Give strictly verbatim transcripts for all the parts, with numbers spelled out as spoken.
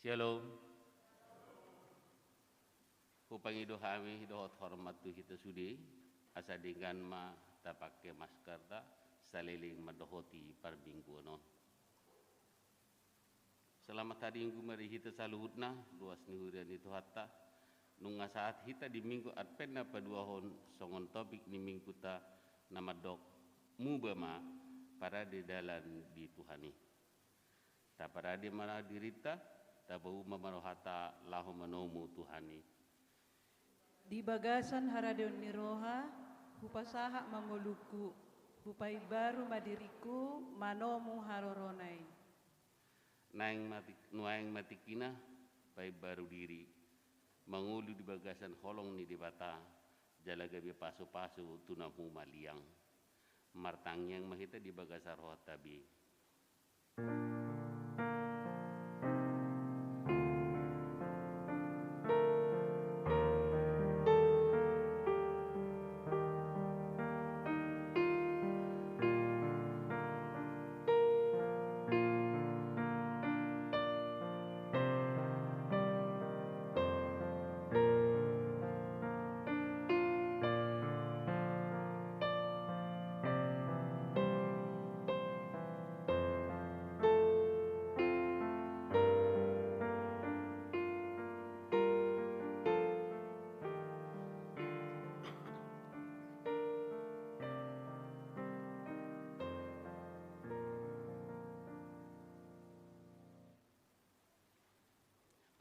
Syalom. Hupangido hami dohot hormat tu hita sude, asa denggan ma tapake maskerta saleleng mandohoti parmingguon on. Selamat haminggu ma di hita saluhutna, luas ni huria ni Tuhanta. Nunga sahat hita di Minggu Advent na paduahon, songon topik ni mingguta na mandok, muba ma, parade dalan di Tuhan i. Taparade ma dirinta, tapauma ma rohanta laho manomu Tuhan i. Di bagasan haradeon ni roha, hupasahat ma ngolungku, hupaimbaru ma diringku, manomu harorona i. Naeng ma ti-, nuaeng ma tingkina, paimbaru diri, mangolu di bagasan holong ni Debata, jala gabe pasupasu tu na humaliang. Martangiang ma hita di bagasan rohanta be.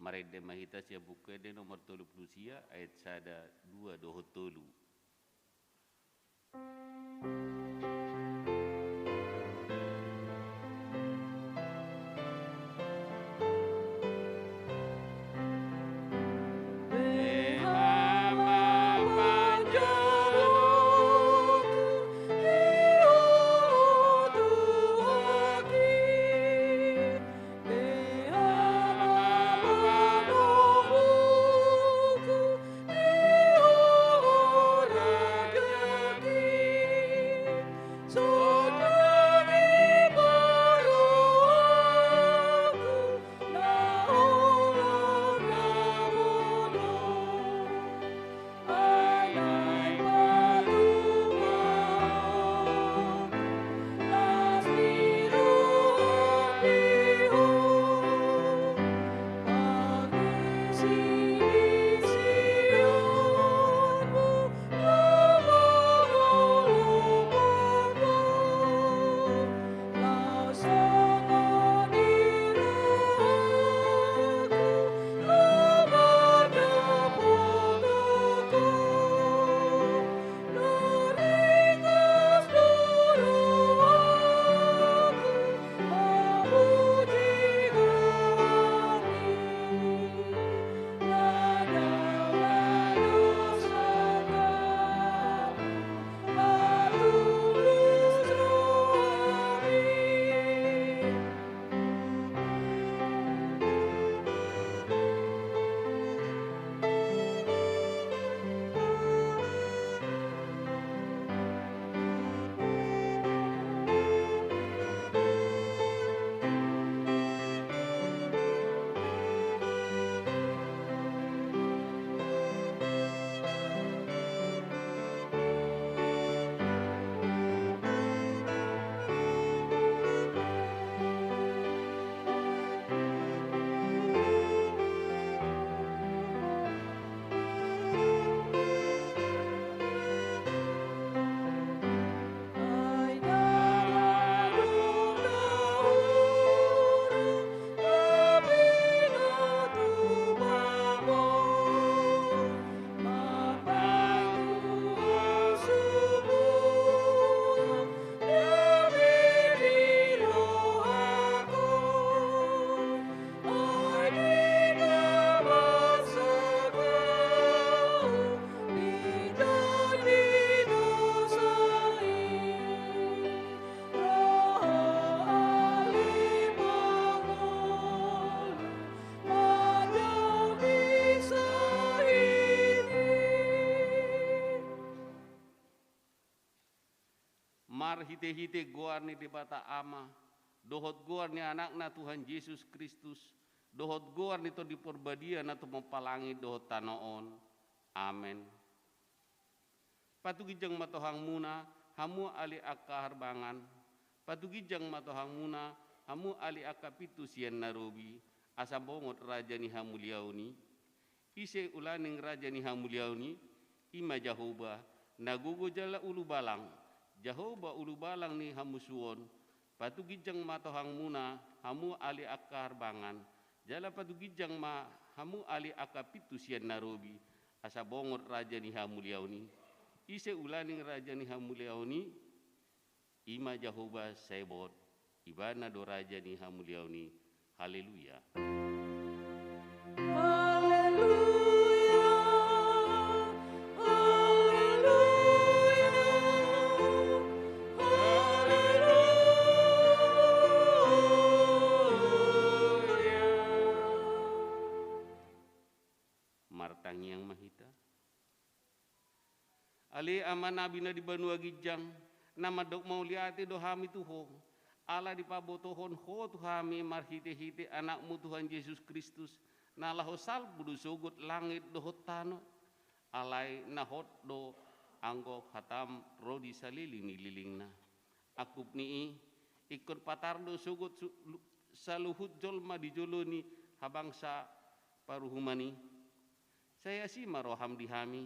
Marende ma hita sian Buku Ende nomor tolu pulu sia, ayat sada, dua dohot tolu. Marhitehite goar ni Debata Ama, dohot goar ni Anakna Tuhan Jesus Kristus, dohot goar ni Tondi Porbadia na tumompa langit dohot tano on. Amen. Patuginjang ma tohangmuna, hamu ale angka harbangan. Patuginjang ma tohangmuna, hamu ale angka pintu sian na robi, asa bongot raja ni hamuliaon i. Ise ulaning raja ni hamuliaon i? I ma Jahowa, na gogo jala ulubalang, Jahowa ulubalang ni hamusuon. Patuginjang ma tohangmuna, hamu ale angka harbangan, jala patuginjang ma hamu ale angka pintu sian na robi, asa bongot raja ni hamuliaon i. Ise ulaning raja ni hamuliaon i? I ma Jahowa Zebaot, ibana do raja ni hamuliaon i. Haleluya. Haleluya, haleluya, haleluya. Martangiang ma hita. Ale Amanami na di banua ginjang, na mandok mauliate do hami tu Ho, ala dipabotohon Ho tu hami marhitehite Anakmu Tuhan Jesus Kristus, na laho salpu do sogot langit dohot tano. Alai na hot do anggo hatam ro di saleleng ni lelengna. Angkup ni i, ingkon patar do sogot su-, lu-, saluhut jolma di jolo ni habangsa paruhuman i. Sai asi ma roham di hami,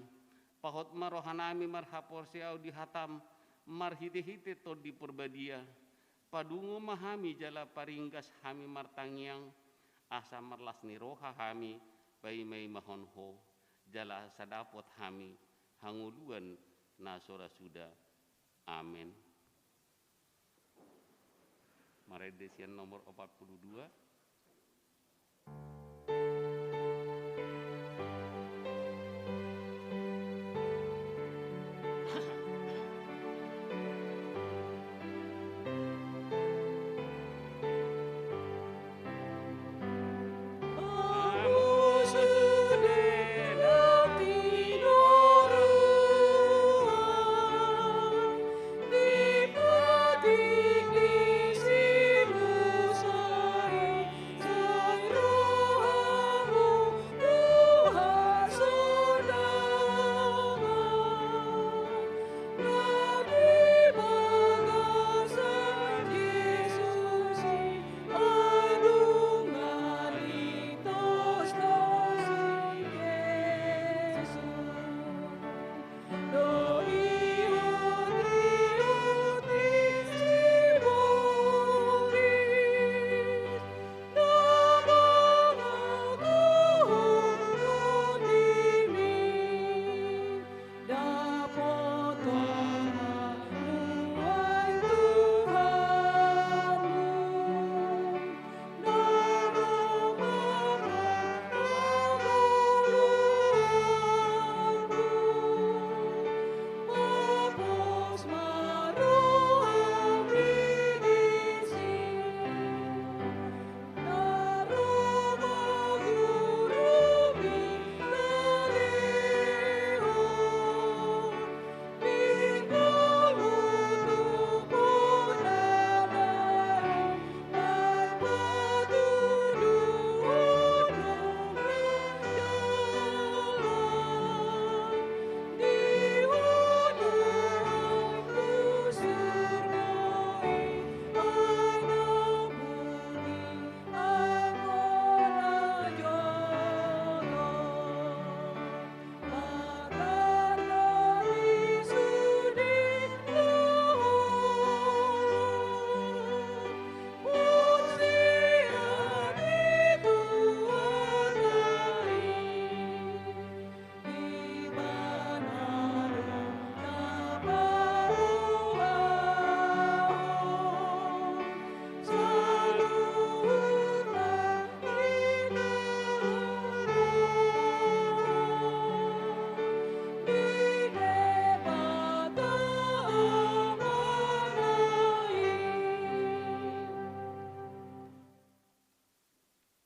pahot ma rohanami marhaporseaon di hatam marhitehite Tondi Porbadia. Padungo ma hami jala paringgas hami martangiang, asa marlas ni roha hami paimaimahon Ho, jala asa dapot hami hangoluan na so ra suda. Amen. Marende sian nomor opat puluh dua.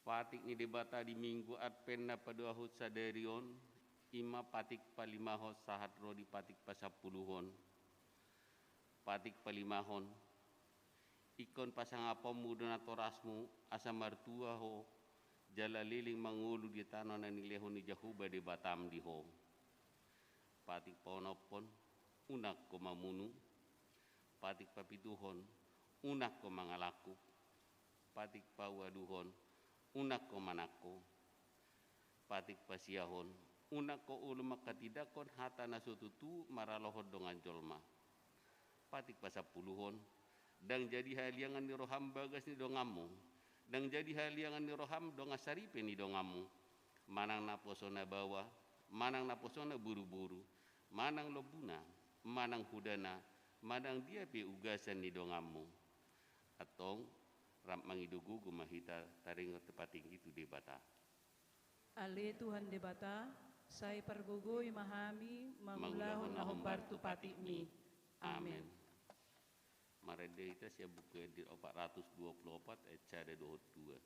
Patik ni Debata di Minggu Advent na paduahon sadari on, i ma patik palimahon sahat ro di patik pasampuluhon. Patik palimahon. Ingkon pasangaponmu do natorasmu, asa martua ho, jala leleng mangolu di tano na nilehon ni Jahowa Debatam di ho. Patik paonomhon, unang ho mamunu. Patik papituhon, unang ho mangalangkup. Patik paualuhon, unang ho manangko. Patik pasiahon, unang ho olo manghatindanghon hata na so tutu maralohon dongan jolma. Patik pasampuluhon, ndang jadi haliangan ni roham bagas ni donganmu, ndang jadi haliangan ni roham dongan saripe ni donganmu, manang naposona baoa, manang naposona boruburu, manang lombuna, manang hudana, manang dia pe ugasan ni donganmu. Antong, rap mangido gogo ma hita taringot tu patik i tu Debata. Ale Tuhan Debata, sai pargogoi ma hami mangulahon na hombar tu patikmi. Amen. Marende hita sian Buku Ende opat ratus dua puluh opat ayat sada dohot dua.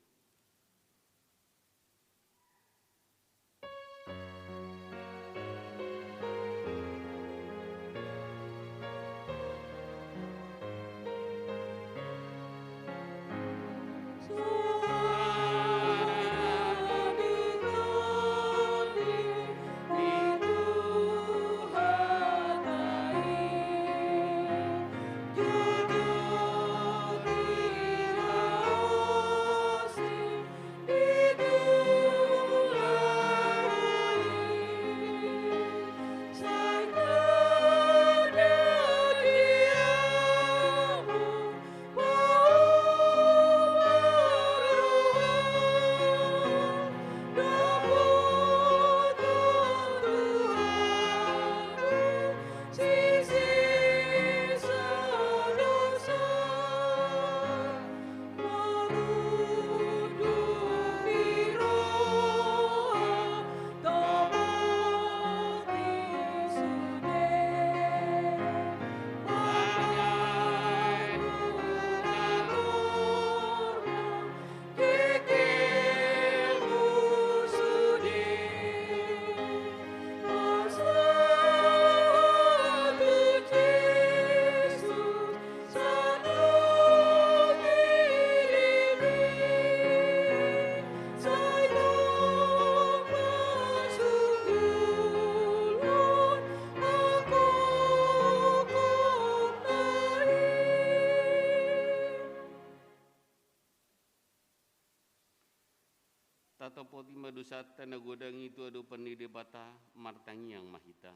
Tatopoti ma dosanta na godang i tu adopan ni Debata, martangiang ma hita.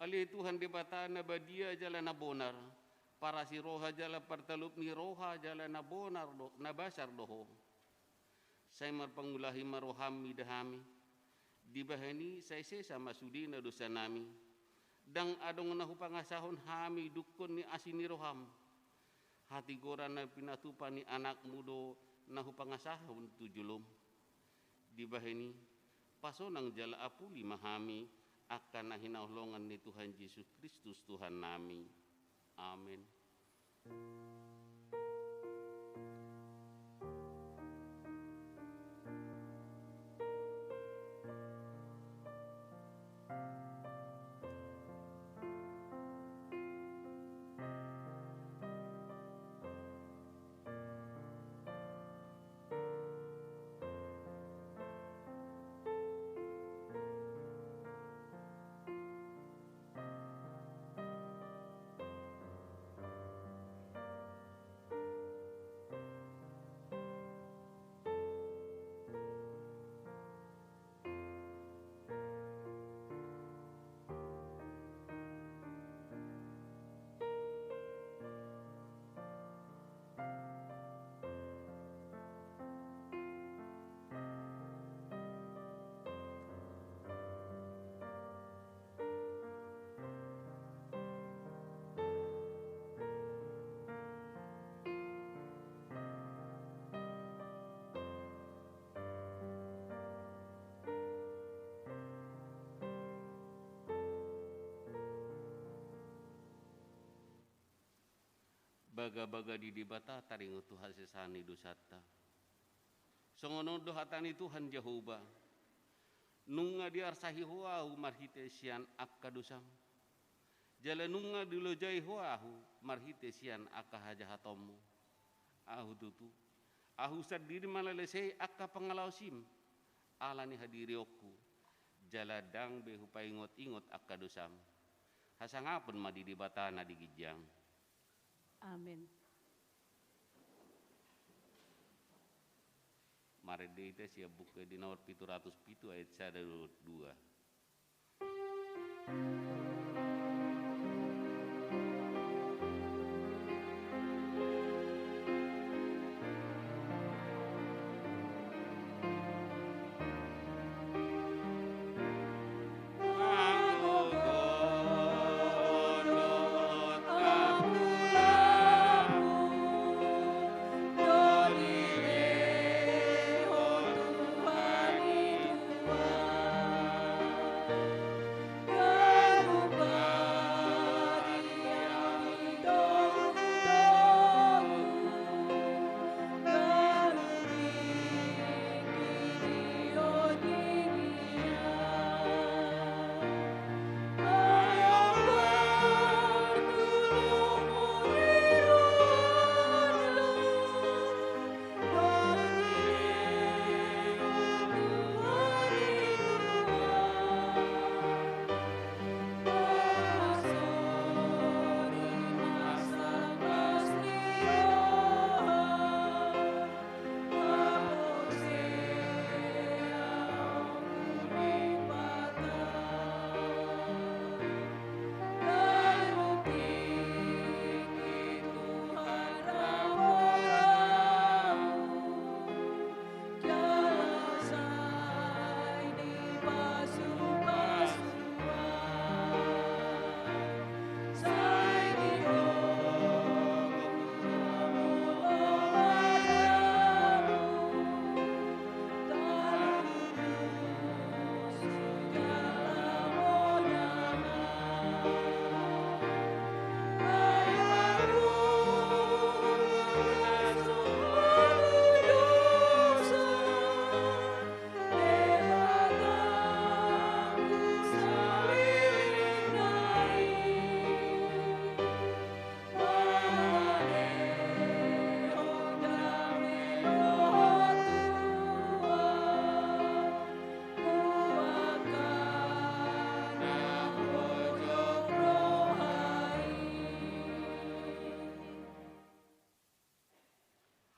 Ale Tuhan Debata na badia jala na bonar, parasi roha jala partalup ni roha jala na bonar do, na basar do Ho. Sai marpangulahi ma roham mida hami, dibahen i sai sesa ma sudena dosanami. Ndang adong na hupangasahon hami dungkon ni asi ni roham. Hatigoran na pinatupa ni Anakmu do na hupangasahon tu jolom. Dibahen i, pasonang jala apuli ma hami, angka na hinaholongan ni Tuhan Jesus Kristus Tuhannami. Amen. Bagabaga di Debata taringot tu hasesaan ni dosanta. Songon on do hata ni Tuhan Jahowa: Nunga diarsahi Ho ahu marhite sian angka dosam, jala nunga dilojai Ho ahu marhite sian angka hajahatonmu. Ahu tutu, Ahu sandiri mangalesei angka pangalaosim, ala ni hadirionku, jala ndang be hupaingot-ingot angka dosam. Hasangapon ma di Debata na di ginjang. Amen. Marende hita sian Buku Ende nomor pitu ratus pitu ayat sada dohot dua.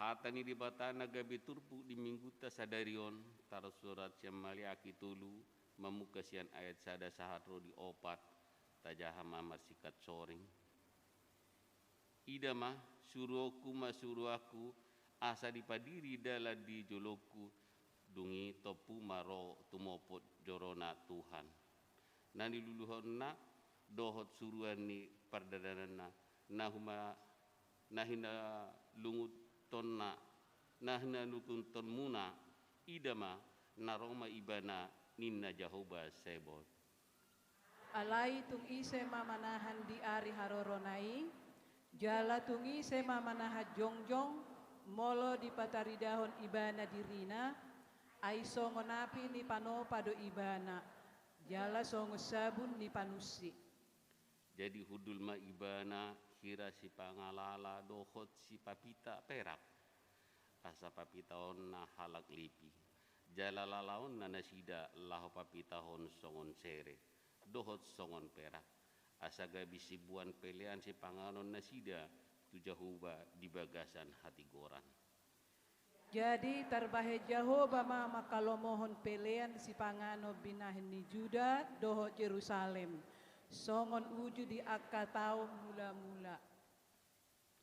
Hata ni Debata na gabe turpuk di Minggunta sadari on, tarsurat sian Maleaki tolu, mamungka sian ayat sada sahat ro di opat, tajaha ma marsingkat soring. Ida ma, suruonku ma suruanku, asa dipadiri dalan di jolongku, dung i tompu ma ro tumopot jorona Tuhan. Na niluluhonna dohot suruan ni pardalananna, na huma-, na hinalunguntonna, na hinalunguntonmuna, ida ma, na ro ma ibana, ninna Jahowa Zebaot. Alai tung ise ma manahan di ari harorona i, jala tung ise ma manahan jongjong, molo dipataridahon ibana dirina, ai songon api ni panopa do ibana, jala songon sabun ni panunsi. Jadi hundul ma ibana hira sipangalala dohot sipapita perak, asa papitaonna halak Lepi, jala lalaonna nasida laho papitahon songon sere, dohot songon perak, asa gabe siboan pelean sipanganon nasida tu Jahowa di bagasan hatigoran. Jadi tarbahen Jahowa ma mangkalomohon pelean sipanganon binahen ni Juda dohot Jerusalem, songon uju di angka taon mulamula.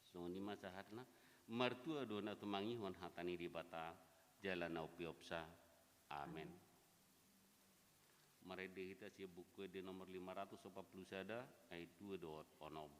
Songon i ma sahatna, martua do na tumangihon hata ni Debata, jala na umpeopsa. Amen. Marende hita sian Buku Ende nomor lima ratus opat pulu sada, ayat dua dohot onom.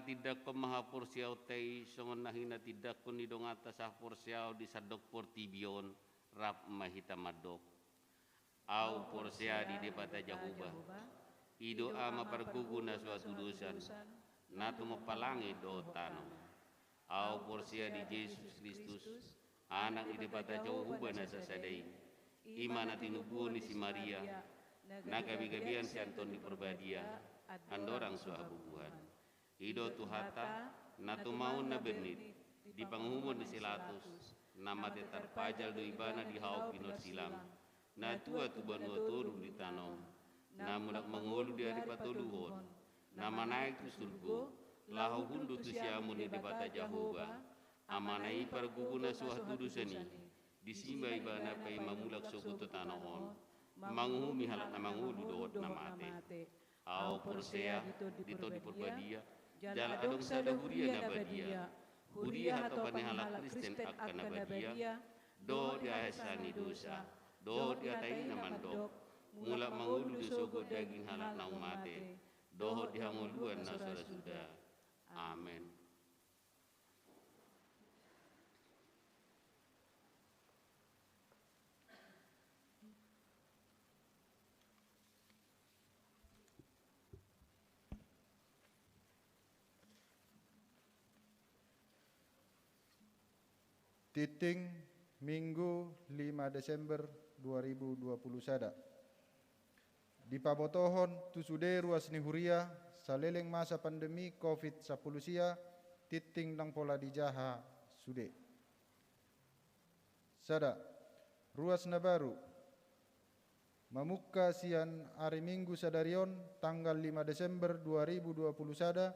Tindanghon ma haporseaonta i songon na hinatindangkon ni donganta sahaporseaon di sandok portibi on, rap ma hita mandok: Ahu porsea di Debata Jahowa, i do Ama pargogo na so hatudosan, na tumompa langit dohot tano. Ahu porsea di Jesus Kristus, Anak ni Debata Jahowa na sasada i, i ma na tinubuhon ni si Maria, na gabegabean sian Tondi Parbadia, andorang so habubuhan. I do Tuhanta, na tumaon na bernit, di panguhumon ni si Latus, na mate tarpajal do ibana di hau pinorsilang, na tua tu banua toru di tano on, na mulak mangolu di ari patoluhon, na manaek tu surgo, laho hundul tu siamun ni Debata Jahowa, Amana i pargogo na so hatudosan i, disi ma ibana paima mulak sogot tu tano on, manguhumi halak na mangolu dohot na mate. Ahu porsea di Tondi Parbadia, jala adong sada huria na badia, huria hatopan ni halak Kristen angka na badia, dohot di hahisahan ni dosa, dohot di hata i na mandok: Mulak mangolu do sogot daging halak naung mate, dohot di hangoluan na so ra suda. Amen. Tintin, Minggu, lima Desember dua ribu dua puluh sada. Dipabotohon tu sude ruas ni huria saleleng masa pandemi covid sampulu sia, tintin ndang pola dijaha sude. Sada, ruas na baru. Mamungka sian ari Minggu sadari on, tanggal lima Desember dua ribu dua puluh sada,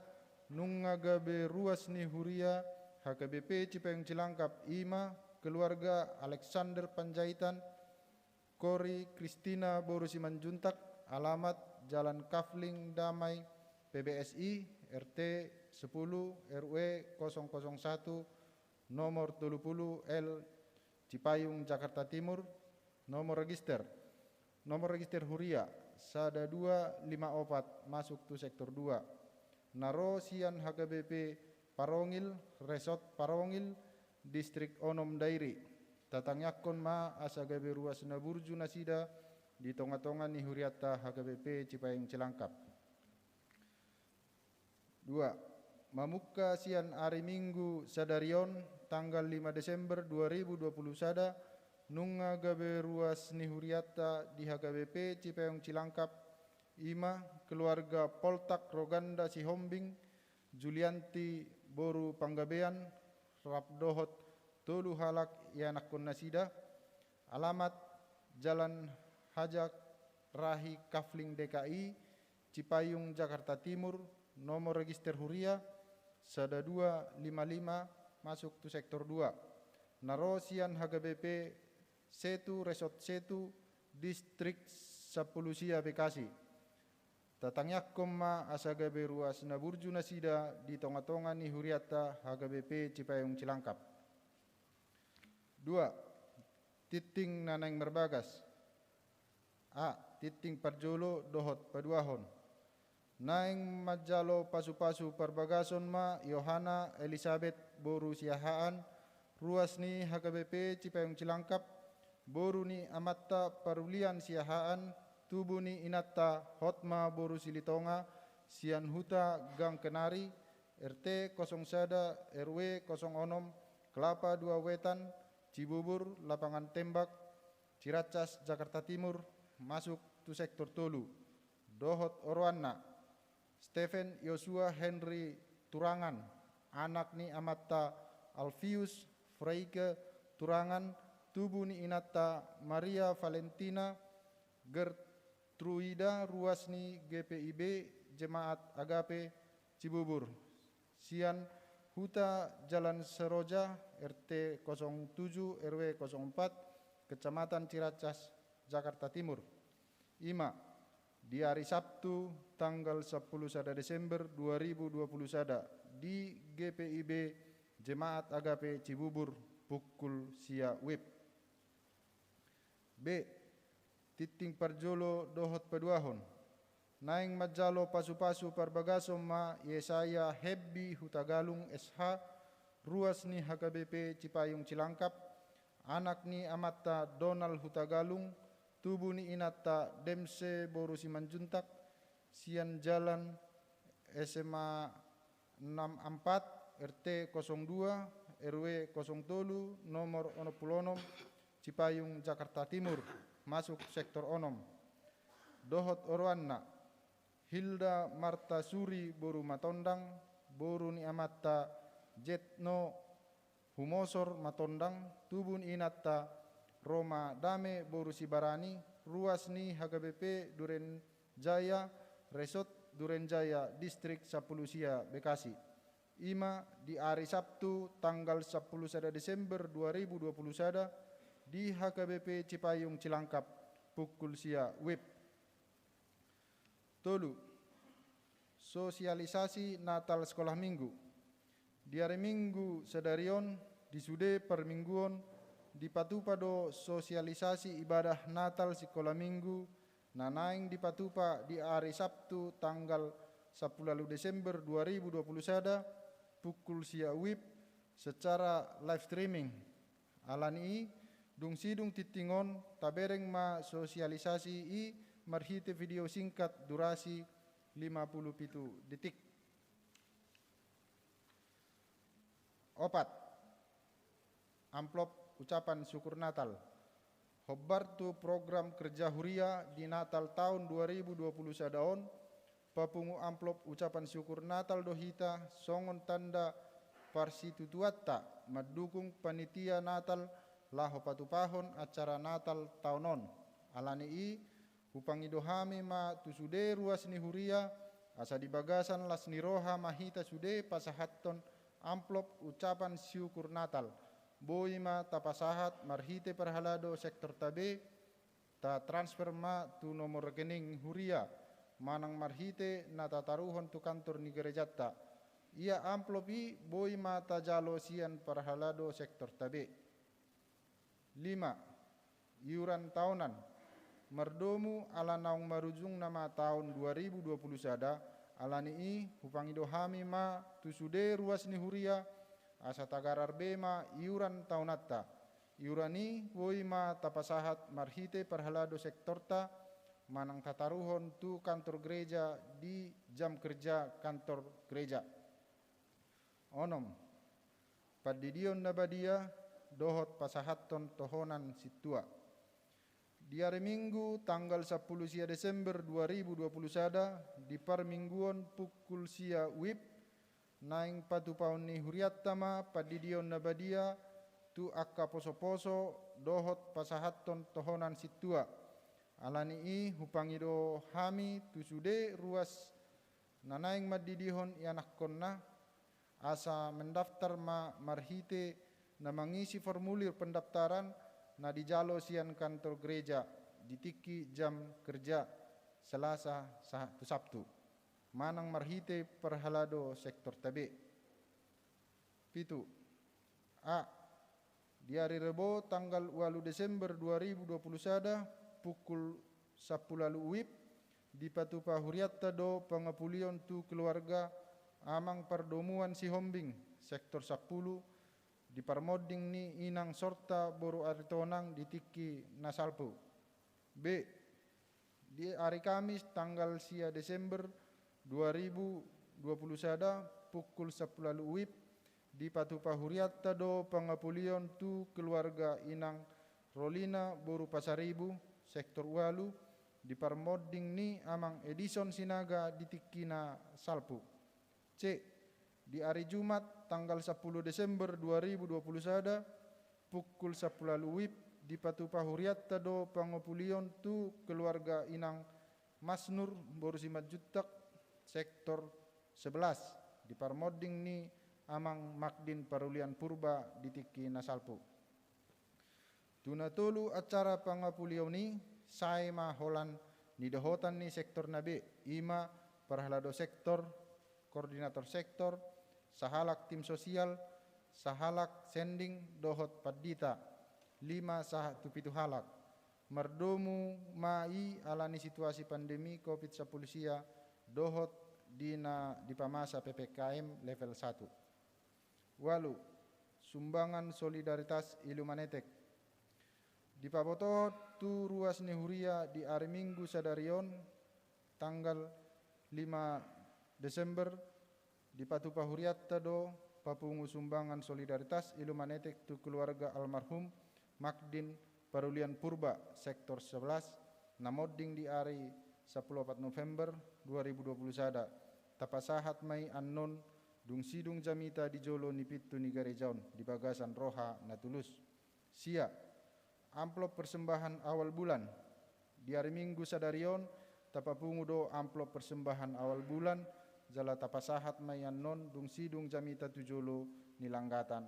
nunga gabe ruas ni huria H K B P Cipayung Cilangkap, i ma keluarga Alexander Panjaitan, Kori Kristina boru Simanjuntak, alamat Jalan Kafling Damai, P B S I, R T sepuluh, R W kosong kosong satu, nomor tolu puluh L, Cipayung, Jakarta Timur, nomor register, nomor register huria sada dua lima opat, masuk tu sektor dua. Na ro sian H K B P Parongil, Resort Parongil, Distrik onom Dairi. Tatangiangkon ma asa gabe ruas na burju nasida di tongatonga ni hurianta H K B P Cipayung Cilangkap. Dua, mamungka sian ari Minggu sadari on, tanggal lima Desember dua ribu dua puluh sada, nunga gabe ruas ni hurianta di H K B P Cipayung Cilangkap, i ma keluarga Poltak Roganda Sihombing, Julianti boru Panggabean, rap dohot tolu halak ianakkon nasida, alamat Jalan Haja Rahi Kafling D K I, Cipayung, Jakarta Timur, nomor register huria sada dua lima lima, masuk tu sektor dua. Na ro sian H K B P Setu, Resort Setu, Distrik sampulu sia, Bekasi. Tatangiangkon ma asa gabe ruas na burju nasida di tongatonga ni hurianta H K B P Cipayung Cilangkap. Dua, tintin na naeng marbagas. A, tintin parjolo dohot paduahon. Naeng manjalo pasupasu parbagason ma Yohana Elisabet boru Siahaan, ruas ni H K B P Cipayung Cilangkap, boru ni amanta Parulian Siahaan, tubu ni inanta Hotma boru Silitonga, sian Huta Gang Kenari, R T kosong sada, R W kosong onom, Kelapa Dua Wetan, Cibubur, Lapangan Tembak, Ciracas, Jakarta Timur, masuk tu sektor tolu. Dohot oroanna, Stephen Yosua Henry Turangan, anak ni amanta Alfius Freike Turangan, tubu ni inanta Maria Valentina Gertruida, ruas ni G P I B Jemaat Agape Cibubur, sian Huta Jalan Seroja, R T kosong tujuh, R W kosong empat, Kecamatan Ciracas, Jakarta Timur. I ma di ari Sabtu, tanggal sampulu sada Desember dua ribu dua puluh sada, di G P I B Jemaat Agape Cibubur, pukul sia wib. B, tintin parjolo dohot paduahon. Naeng manjalo pasupasu parbagason ma Yesaya Hembi Hutagalung S H, ruas ni H K B P Cipayung Cilangkap, anak ni amanta Donald Hutagalung, tubu ni inanta Demse boru Simanjuntak, sian jalan S M A enam ampat, R T kosong dua, R W kosong tolu, nomor onom pulu onom, Cipayung, Jakarta Timur, masuk sektor onom. Dohot oroanna, Hilda Marta Suri boru Matondang, boru ni amanta Jetno Humosor Matondang, tubu ni inanta Roma Dame boru Sibarani, ruas ni H K B P Duren Jaya, Resort Duren Jaya, Distrik Sampulu Sia, Bekasi. I ma di ari Sabtu tanggal sampulu sada Desember dua ribu dua pulu sada di H K B P Cipayung Cilangkap, pukul sia WIB. Tolu. Sosialisasi Natal Sekolah Minggu. Di ari Minggu sadari on, di sude parmingguon, dipatupa do sosialisasi ibadah Natal Sikola Minggu na naeng dipatupa di ari Sabtu tanggal sampulu ualu Desember dua ribu dua pulu sada, pukul sia WIB, secara live streaming. Ala ni i, dung sidung tingting on, tabereng ma sosialisasi i marhite video singkat durasi lima pulu pitu detik. Opat. Amplop ucapan syukur Natal. Hombar tu program kerja huria di Natal taon dua ribu dua pulu sada on, papungu amplop ucapan syukur Natal do hita songon tanda parsitutuanta mandukung panitia Natal laho patupahon acara Natal taon on. Ala ni i, hupangido hami ma tu sude ruas ni huria, asa di bagasan las ni roha ma hita sude pasahathon amplop ucapan syukur Natal. Boi ma tapasahat marhite parhalado sektorta be, tatransfer ma tu nomor rekening huria, manang marhite na tataruhon tu kantor ni gerejanta. Ia amplop i boi ma tajalo sian parhalado sektorta be. Lima. Iuran taonan. Mardomu ala naung marujung nama taon dua ribu dua pulu sada, ala ni i hupangido hami ma tu sude ruas ni huria, asa tagarar be ma iuran taonanta. Iuran i boi ma tapasahat marhite parhalado sektorta, manang tataruhon tu kantor gereja di jam kerja kantor gereja. Onom. Pandidion na badia dohot pasahathon tohonan sintua. Di ari Minggu tanggal sampulu sia Desember dua ribu dua pulu sada, di parmingguon pukul sia WIB, naeng patupaon ni hurianta ma pandidion na badia tu angka posoposo dohot pasahathon tohonan sintua. Ala ni i hupangido hami tu sude ruas na naeng mandidihon ianakhonna, asa mendaftar ma marhite na mangisi formulir pendaftaran na dijalo sian kantor gereja di tingki jam kerja Selasa sahat tu Sabtu, manang marhite parhalado sektorta be. Pitu. A. Di ari Rebo tanggal ualu Desember dua ribu dua pulu sada, pukul sampulu ualu WIB, dipatupa hurianta do pangapulion tu keluarga Amang Pardomuan Sihombing, sektor sampulu, di parmonding ni Inang Sorta boru Aritonang di tingki na salpu. B. Di ari Kamis tanggal sia Desember dua ribu dua pulu sada, pukul sampulu ualu WIB, dipatupa hurianta do pangapulion tu keluarga Inang Rolina boru Pasaribu, sektor ualu, di parmonding ni Amang Edison Sinaga di tingki na salpu. C. Di ari Jumat tanggal sampulu Desember dua ribu dua pulu sada, pukul sampulu ualu WIB, dipatupa hurianta do pangapulion tu keluarga Inang Masnur boru Simanjuntak, sektor sebelas, di parmonding ni Amang Magdin Parulian Purba di tingki na salpu. Tu na tolu acara pangapulion i, sae ma holan nidohotan ni sektorna be, i ma parhalado sektor, koordinator sektor, sahalak tim sosial, sahalak sending dohot pandita, lima sahat tu pitu halak. Mardomu ma i ala ni situasi pandemi covid sampulu sia dohot di na dipamasa P P K M level satu. Ualu, sumbangan solidaritas Illumanetek. Dipabotohon tu ruas ni huria di ari Minggu sadari on, tanggal lima Desember, dipatupa hurianta do papungu sumbangan solidaritas Illumanetek tu keluarga almarhum Magdin Parulian Purba, sektor sebelas, na monding di ari sampulu opat November dua ribu dua puluh sada. Tapasahat ma i annon dung sidung jamita di jolo ni pintu ni gareja on di bagasan roha na tulus. Sia, amplop persembahan awal bulan. Di ari Minggu sadari on, tapapungu do amplop persembahan awal bulan, jala tapasahat ma i annon dung sidung jamita tu jolo ni langgatan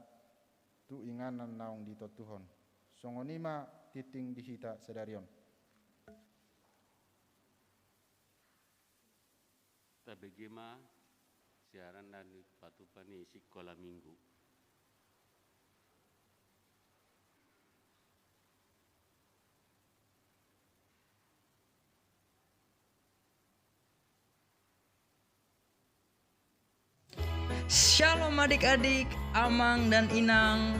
tu inganan naung ditontuhon. Songon i ma tintin di hita sadari on. Tabege ma siaran na dipatupa ni sikola Minggu. Shalom adik-adik, amang dan inang.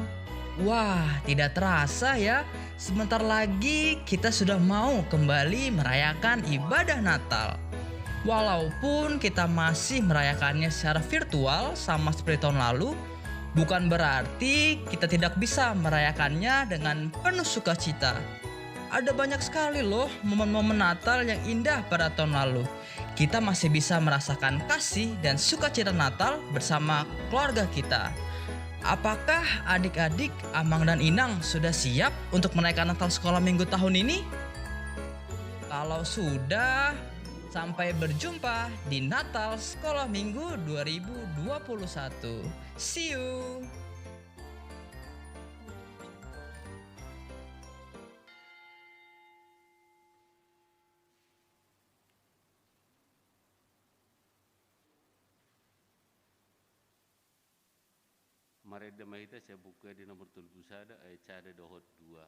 Wah, tidak terasa ya, sebentar lagi kita sudah mau kembali merayakan ibadah Natal. Walaupun kita masih merayakannya secara virtual sama seperti tahun lalu, bukan berarti kita tidak bisa merayakannya dengan penuh sukacita. Ada banyak sekali loh momen-momen Natal yang indah pada tahun lalu. Kita masih bisa merasakan kasih dan sukacita Natal bersama keluarga kita. Apakah adik-adik, amang dan inang sudah siap untuk merayakan Natal Sekolah Minggu tahun ini? Kalau sudah, sampai berjumpa di Natal Sekolah Minggu dua ribu dua puluh satu. See you! Marende ma hita sian Buku Ende nomor tolu pulu sada ayat sada dohot dua.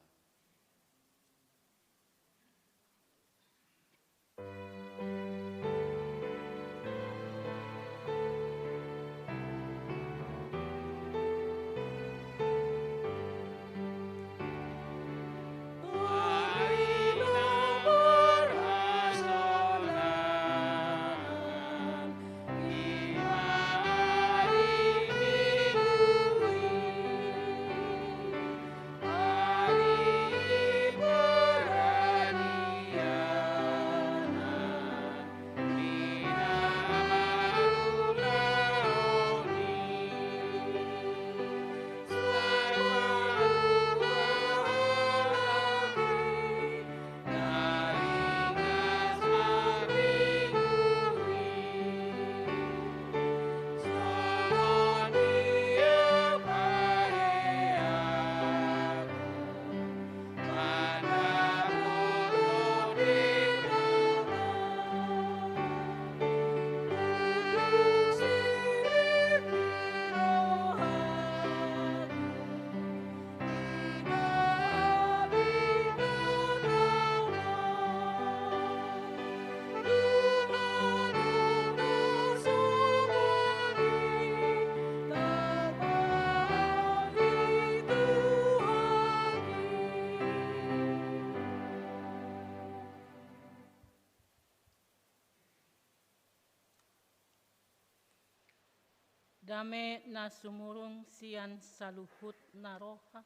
Dame na sumurung sian saluhut na roha,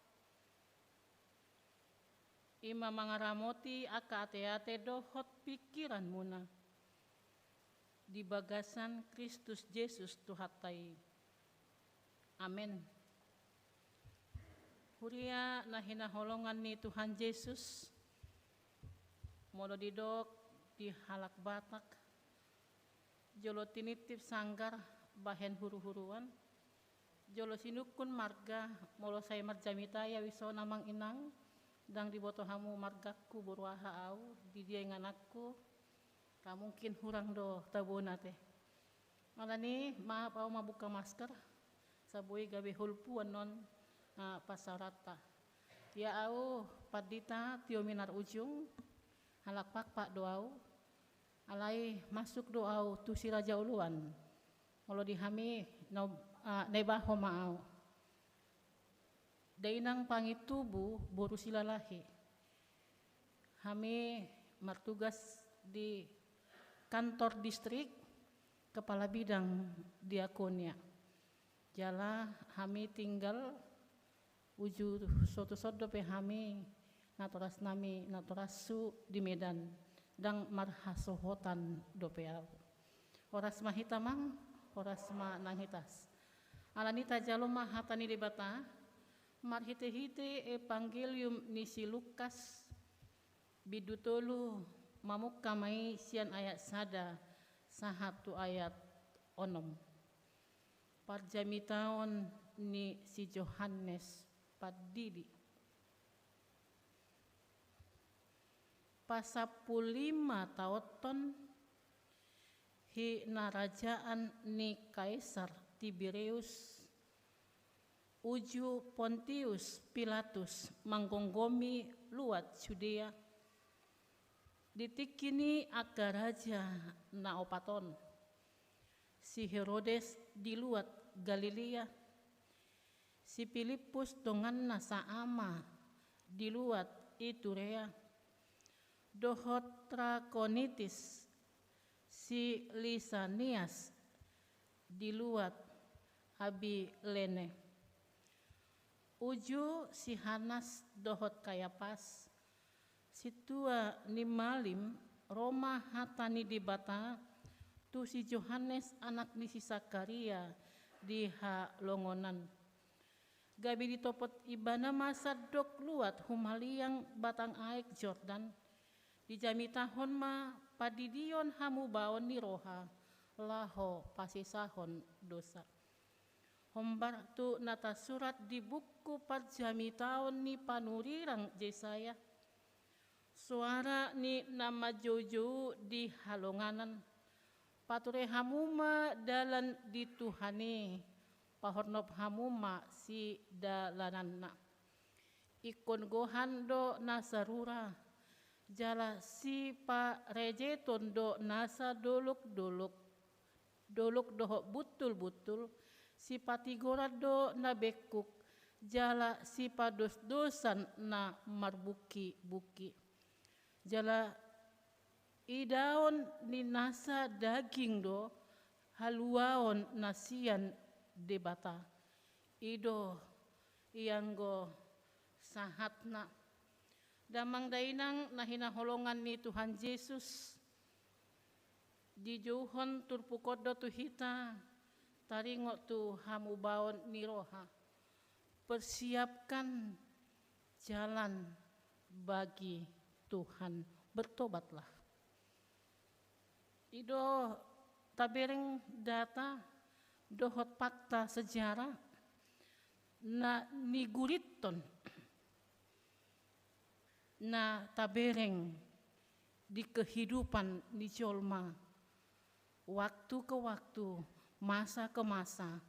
i ma mangaramoti angka ateate dohot pingkiranmuna di bagasan Kristus Jesus Tuhanta i. Amen. Huria na hinaholongan ni Tuhan Jesus, molo didok di halak Batak, jolo tinitip sanggar bahen huruhuruan, jolo sinungkun marga, molo sai marjamita i au dison amang inang, ndang diboto hamu margangku boru aha au, di dia ingananku, ra mungkin hurang do tabona ate. Alani maaf au mambuka masker, saboi gabe holpu annon, ah, pasaoranta. Ia au pandita tio minar ujung, halak Pakpak do au, alai masuk do au tu si raja uluan. Molo di hami na, ah, na ibaho ma au. Dainang Pangitubu boru Silalahi. Hami martugas di kantor distrik, kepala bidang diakonia. Jala hami tinggal uju sotuson dope hami, natoras nami, natorashu di Medan, ndang marhasohotan dope au. Horas ma hita mang, horas ma nang hitas. Alani tajalo ma hata ni Debata, marhitehite Evangelium ni si Lukas, bindu tolu, mamungka ma i sian ayat sada sahat tu ayat onom. Parjamitaon ni si Johannes Pandidi. Pasampulu lima taonhon hinarajaan ni Kaisar Tiberius, uju Pontius Pilatus manggomgomi luat Judea, di tingki ni angka raja na opat on, si Herodes di luat Galilea, si Pilippus donganna saama di luat Iturea, dohot Trakonitis, si Lisanias di luat Abilene. Uju si Hanas dohot Kayapas, sintua ni malim, ro ma hata ni Debata tu si Johannes anak ni si Sakaria di halongonan. Gabe ditopot ibana ma sandok luat humaliang batang aek Jordan, dijamitahon ma pandidion hamubaon ni roha, laho pasesahon dosa. Hombar tu na tarsurat di buku parjamitaon ni panurirang Jesaya. Soara ni na manjoujou di halonganan. Pature hamu ma dalan di Tuhan i, pahornop hamu ma sidalananna. Ingkon gohan do nasa rura, jala siparejeton do nasa dolok-dolok, dolok dohot buntul-buntul, sipatigoran do na bengkuk, jala sipadosdosan na marbungki-bungki. Jala idaon ni nasa daging do haluaon na sian Debata. I do ianggo sahatna. Damang dainang na hinaholongan ni Tuhan Jesus, dijouhon turpuk on do tu hita, taringot tu hamubaon ni roha. Persiapkan jalan bagi Tuhan. Bertobatlah. I do tabereng data dohot fakta sejarah na nigurithon na tabereng di kehidupan ni jolma, waktu ke waktu, masa ke masa,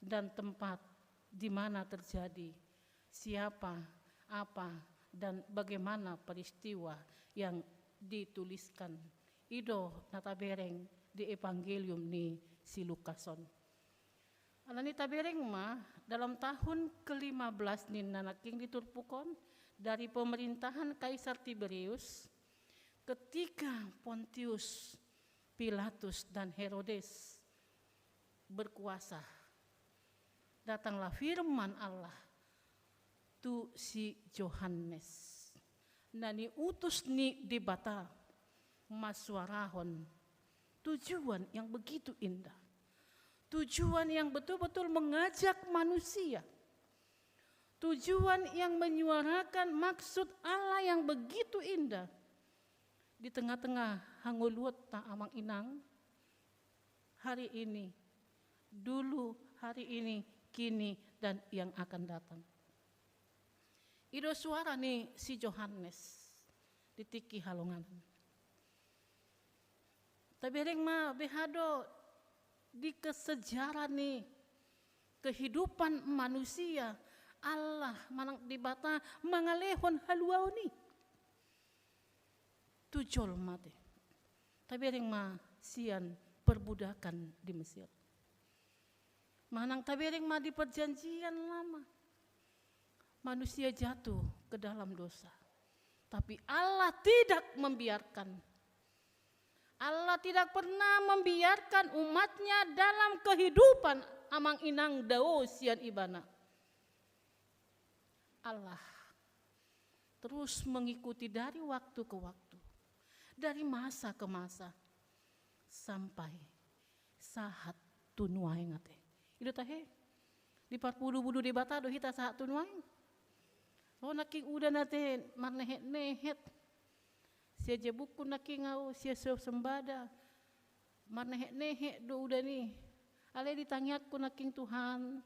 dan tempat di mana terjadi, siapa, apa, dan bagaimana peristiwa yang dituliskan. I do na tabereng di Evangelium ni si Lukas on. Alani tabereng ma, dalam tahun kelima belas ninna nangkin di turpuk on, dari pemerintahan Kaisar Tiberius, ketika Pontius Pilatus dan Herodes berkuasa, datanglah firman Allah tu si Johannes, na niutus ni Debata mansuarahon tujuan yang begitu indah, tujuan yang betul-betul mengajak manusia, tujuan yang menyuarakan maksud Allah yang begitu indah di tengah-tengah hangoluonta, amang inang, hari ini, dulu, hari ini, kini, dan yang akan datang. I do suara ni si Johannes di tingki halonganan. Tabereng ma beha do di kesejarah ni kehidupan manusia, Allah manang Debata mangalehon haluaon i tu jolma te. Tabereng ma sian perbudakan di Mesir. Manang tabereng ma di perjanjian lama. Manusia jatuh ke dalam dosa. Tapi Allah tidak membiarkan. Allah tidak pernah membiarkan umatnya dalam kehidupan amang inang dao sian ibana. Allah terus mengikuti dari waktu ke waktu, dari masa ke masa, sampai sahat tu nuaeng ate. I do tahe, diparpudupudun Debata do hita sahat tu nuaeng. Ro nangkin udan ate marnehetnehet. Sian jabungku nangkin ahu, sian suasembada. Marnehetnehet do udan i. Alai ditangiangku nangkin Tuhan,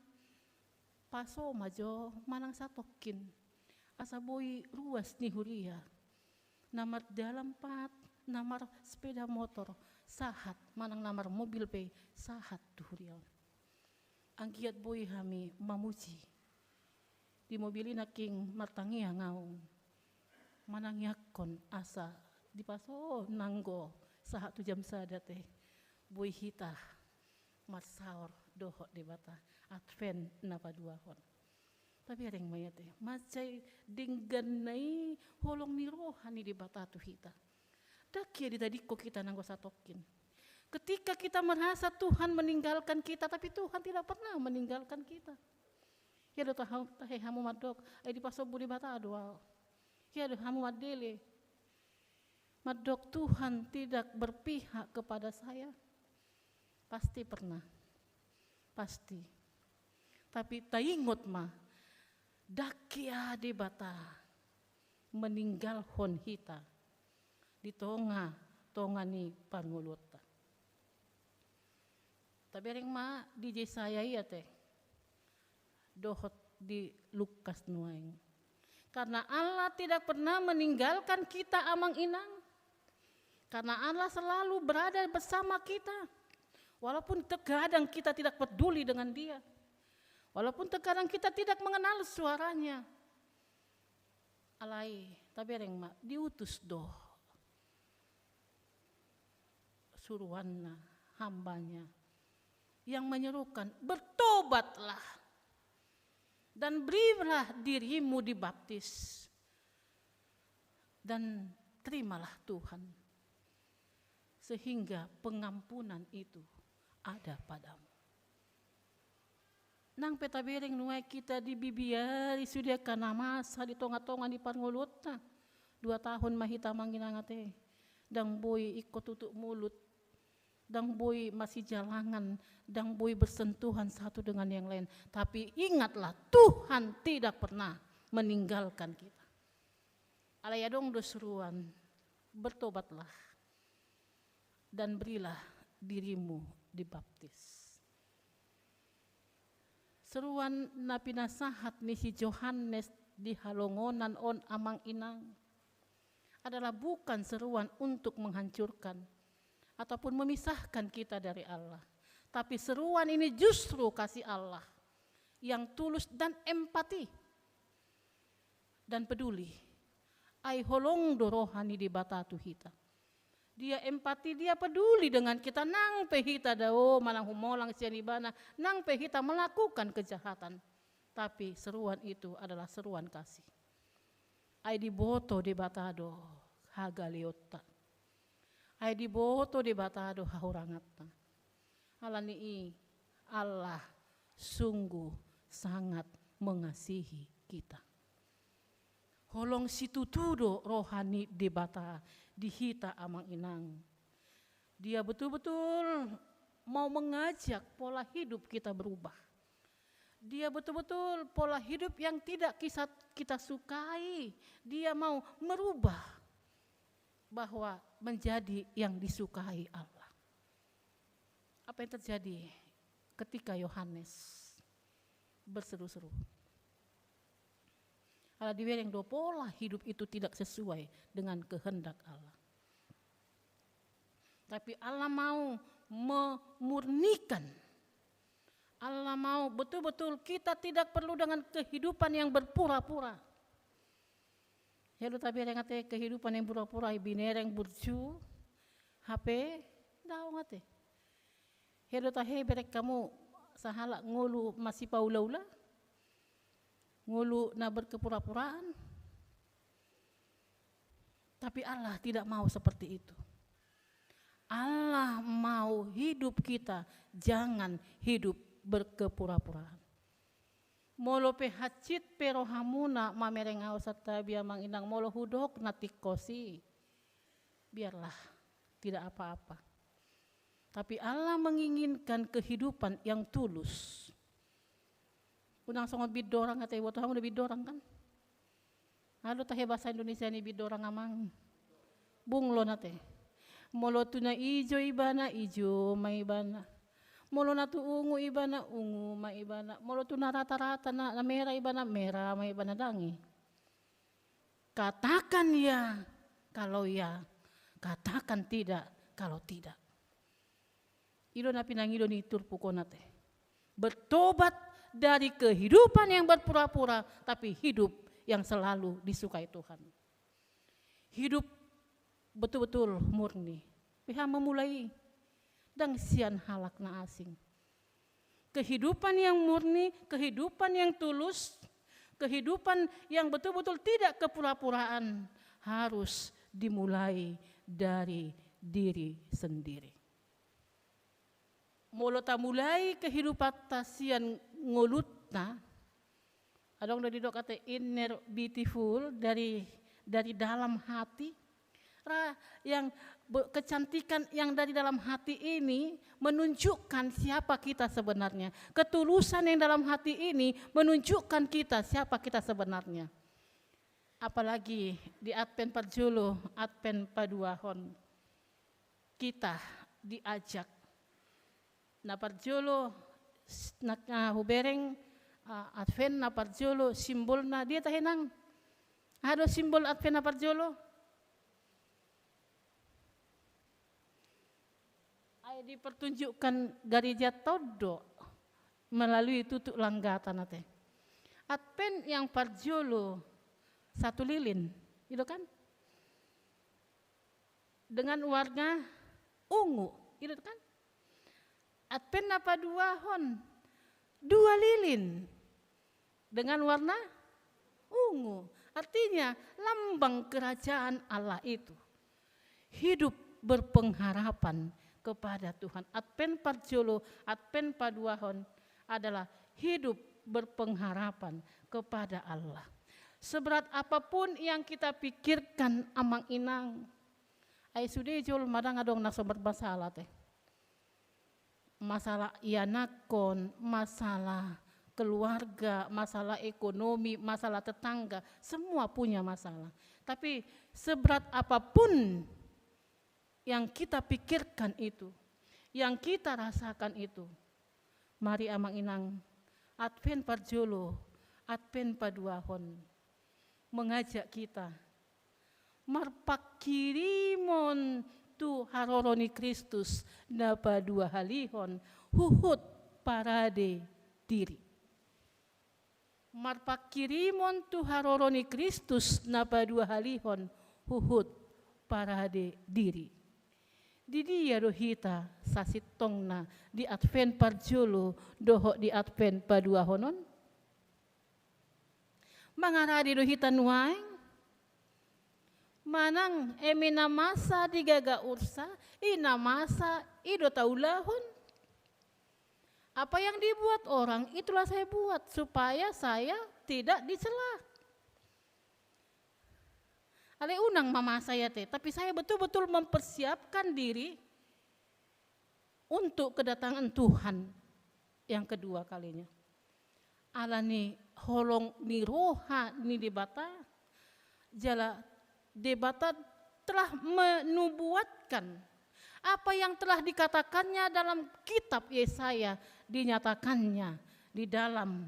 paso ma jo manang satongkin. Asa boi ruas ni huria. Na mardalan pat, na marsepeda motor, sahat, manang na marmobil pe, sahat tu huria on. Anggiat boi hami mamuji. Di mobil i nangkin martangiang ahu. Manangiangkon asa dipaso nanggo sahat tu jam sada te. Boi hita marsaor dohot Debata. Advent na paduahon. Tabereng ma i ate, mansai dengganna i holong ni roha ni Debata tu hita. Ndang hea ditadingkon hita nanggo satongkin. Ketika kita merasa Tuhan meninggalkan kita, tapi Tuhan tidak pernah meninggalkan kita. Hea do taha-, tahe hamu mandok, ai dipasombu Debata do ahu. Hea do hamu mandele. Mandok Tuhan tidak berpihak kepada saya. Pasti pernah. Pasti. Tapi taingot ma, ndang hea Debata meninggalhon hita di tongatonga ni parngoluonta. Tabereng ma di Jesaya i ate. Dohot di Lukas nuaeng. Karena Allah tidak pernah meninggalkan kita amang inang. Karena Allah selalu berada bersama kita. Walaupun terkadang kita tidak peduli dengan Dia. Walaupun terkadang kita tidak mengenal suaranya. Alai, tabereng ma, diutus do suruanna, hambanya, yang menyerukan, "Bertobatlah dan berilah dirimu dibaptis, dan terimalah Tuhan, sehingga pengampunan itu ada padamu." Nang pe tabereng nuaeng hita dibibiari sude angka na masa di tongatonga ni parngoluonta. Dua tahun ma hita amang inang ate. Ndang boi ingkon tutup mulut. Ndang boi masijalangan. Ndang boi bersentuhan satu dengan yang lain. Tapi ingatlah, Tuhan tidak pernah meninggalkan kita. Alai adong do suruan, "Bertobatlah dan berilah dirimu dibaptis." Seruan na pinasahat ni si Johannes di halongonan on, amang inang, adalah bukan seruan untuk menghancurkan ataupun memisahkan kita dari Allah. Tapi seruan ini justru kasih Allah yang tulus dan empati dan peduli. Ai holong do roha ni Debata tu hita. Dia empati, Dia peduli dengan kita, nang pe hita dao manang humolang sian Ibana, nang pe hita melakukan kejahatan. Tapi seruan itu adalah seruan kasih. Ai diboto Debata do hagaleonta. Ai diboto Debata do hahuranganta. Alani i, Allah sungguh sangat mengasihi kita. Holong situtu do roha ni Debata di hita amang inang. Dia betul-betul mau mengajak pola hidup kita berubah. Dia betul-betul pola hidup yang tidak kisa-, kita sukai. Dia mau merubah bahwa menjadi yang disukai Allah. Apa yang terjadi ketika Yohanes berseru-seru? Ala dibereng do, pola hidup itu tidak sesuai dengan kehendak Allah. Tapi Allah mau memurnikan. Allah mau betul-betul kita tidak perlu dengan kehidupan yang berpura-pura. Hea do tabereng ate kehidupan yang pura-pura, binereng burju, H P, daong ate. Hea do tahe bereng hamu sahalak ngolu masipaula-ula, ngolu na berkepura-puraan. Tapi Allah tidak mau seperti itu. Allah mau hidup kita jangan hidup berkepura-puraan. Molo pe hansit pe rohamuna mamereng au, santabi amang inang, molo hudok na tingkos i, biarlah, tidak apa-apa. Tapi Allah menginginkan kehidupan yang tulus. Unang songon bidorang ate, iboto hamu do bidorang kan? Aha do tahe bahasa Indonesia ni bidorang amang? Bunglon ate. Molo tu na ijo ibana, ijo ma ibana. Molo na tu ungu ibana, ungu ma ibana. Molo tu na rata-rata, na, na merah ibana, merah ma ibana, dang i. Katakan ya kalau ya, katakan tidak kalau tidak. I do na pinangido ni turpuk on ate. Bertobat dari kehidupan yang berpura-pura, tapi hidup yang selalu disukai Tuhan. Hidup betul-betul murni. Beha memulai, dang sian halak na asing. Kehidupan yang murni, kehidupan yang tulus, kehidupan yang betul-betul tidak kepura-puraan harus dimulai dari diri sendiri. Molo tamulai kehidupanta sian ngolunta, adong do didok ate inner beautiful, dari, dari dalam hati. Ra, yang be-, kecantikan yang dari dalam hati ini menunjukkan siapa kita sebenarnya. Ketulusan yang dalam hati ini menunjukkan kita siapa kita sebenarnya. Apalagi di Advent parjolo, Advent paduahon, kita diajak. Na parjolo, s-, na, na hubereng, ah, Advent na parjolo, simbolna dia tahe nang? Aha do simbol Advent na parjolo? Ai dipertunjukkan garejanta on do melalui tutuk langgatan ate. Advent yang parjolo satu lilin, i do kan? Dengan warna ungu, i do kan? Advent na paduahon dua lilin dengan warna ungu. Artinya, lambang kerajaan Allah itu. Hidup berpengharapan kepada Tuhan. Advent parjolo, Advent paduahon adalah hidup berpengharapan kepada Allah. Seberat apapun yang kita pikirkan, amang inang, ai sude jolma dang adong na so marmasalah ate. Masalah ianakhon, masalah keluarga, masalah ekonomi, masalah tetangga, semua punya masalah. Tapi seberat apapun yang kita pikirkan itu, yang kita rasakan itu, mari amang inang, Advent parjolo, Advent paduahon mengajak kita marpanghirimon tu haroro ni Kristus na paduahalihon huhut parade diri. Marpanghirimon tu haroro ni Kristus na paduahalihon huhut parade diri. Di dia do hita sasintongna di Advent parjolo dohot di Advent paduahon on? Mangarade do hita nuaeng? Manang eme na masa di gaga ursa, i na masa i do taulahon? Apa yang dibuat orang, itulah saya buat, supaya saya tidak dicela. Alai unang ma masa i ate, tapi saya betul-betul mempersiapkan diri untuk kedatangan Tuhan yang kedua kalinya. Alani holong ni roha ni Debata, jala Debata telah menubuatkan apa yang telah dikatakannya dalam kitab Yesaya, dinyatakannya di dalam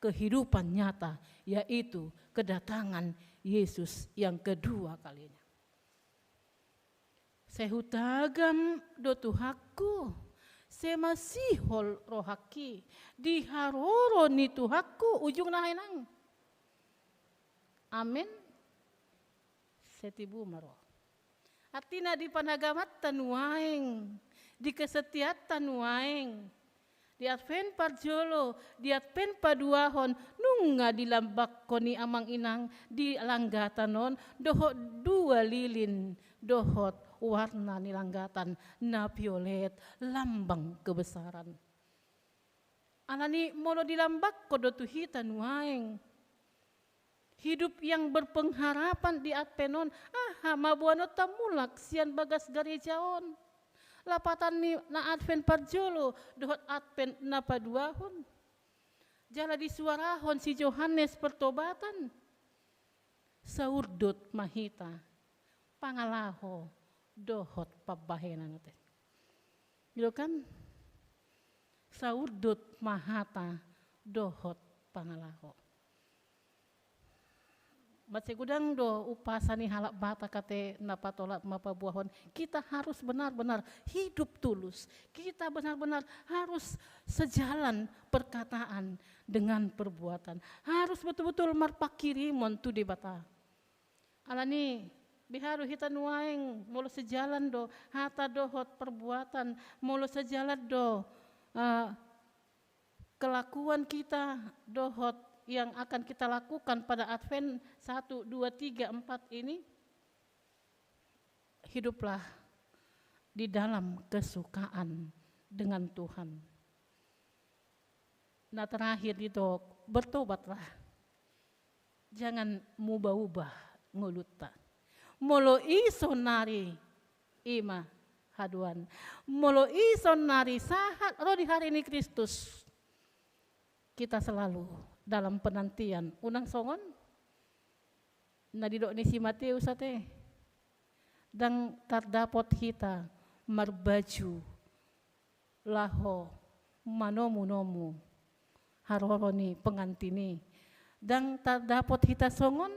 kehidupan nyata, yaitu kedatangan Yesus yang kedua kalinya. Sai hutagam do Tuhanku, Sai masihol rohangki di haroro ni Tuhanku, ujungna, inang. Amen. Sai tibu ma ro. Artina di panagamanta nuaeng, di kesetiaanta nuaeng, di Advent parjolo, di Advent paduahon, nunga dilambangkon i, amang inang, di langgatan on, dohot dua lilin, dohot warna ni langgatan na violet, lambang kebesaran. Alani molo dilambangkon do tu hita nuaeng hidup yang berpengharapan di Advent on, aha ma boanonta mulak sian bagas gareja on? Lapatan ni na Advent parjolo dohot Advent na paduahon. Jala disuarahon si Johannes Pertobatan. Saurdot ma hita pangalaho dohot pambahenan, ate. Gitu kan? Saurdot ma hata dohot pangalaho. Mansai godang do umpasa ni halak Batak, ate, na patolap ma paboahon. Kita harus benar-benar hidup tulus. Kita benar-benar harus sejalan perkataan dengan perbuatan. Harus betul-betul marpanghirimon tu Debata. Alani, beha do hita nuaeng, molo sejalan do hata dohot perbuatan, molo sejalan do, eh, kelakuan kita dohot yang akan kita lakukan pada Advent satu, dua, tiga, empat ini, hiduplah di dalam kesukaan dengan Tuhan. Na terakhir didok, bertobatlah. Jangan mubah-ubah ngolunta. Molo i saonari, i ma haduan. Molo i saonari sahat ro di hari ni Kristus, kita selalu dalam penantian. Unang songon na didok ni si Mateus, ate. Ndang tardapot hita marbaju laho manomu-nomu haroro ni pengantin i. Ndang tardapot hita songon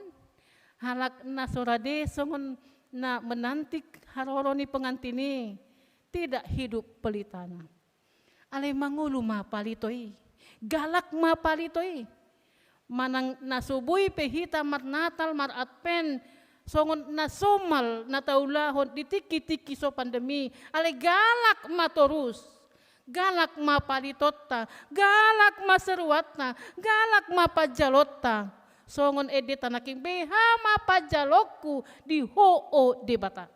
halak na so rade, songon na menanti haroro ni pengantin i, tidak hidup pelitana. Alai mangolu ma palito i, galak ma palito i. Manang na so boi pe hita marnatal, maradvent, songon na somal na taulahon di tingki-tingki so pandemi, alai galak ma torus. Galak ma palitonta, galak ma seruanta, galak ma panjalonta. Songon endenta nangkin, beha ma panjalonku di Ho, o Debata.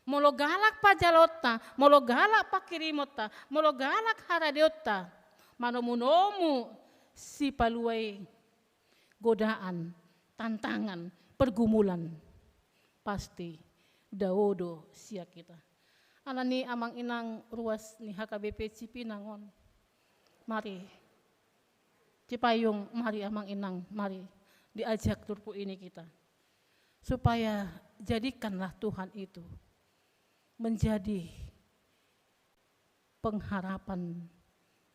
Molo galak panjalonta, molo galak panghirimonta, molo galak haradeonta, manomu-nomu sipalua i godaan, tantangan, pergumulan, pasti dao do sian hita. Alani, amang inang ruas ni H K B P Cipinang on, mari, Cipayung, mari, amang inang, mari, diajak turpuk ini kita. Supaya jadikanlah Tuhan itu menjadi pengharapan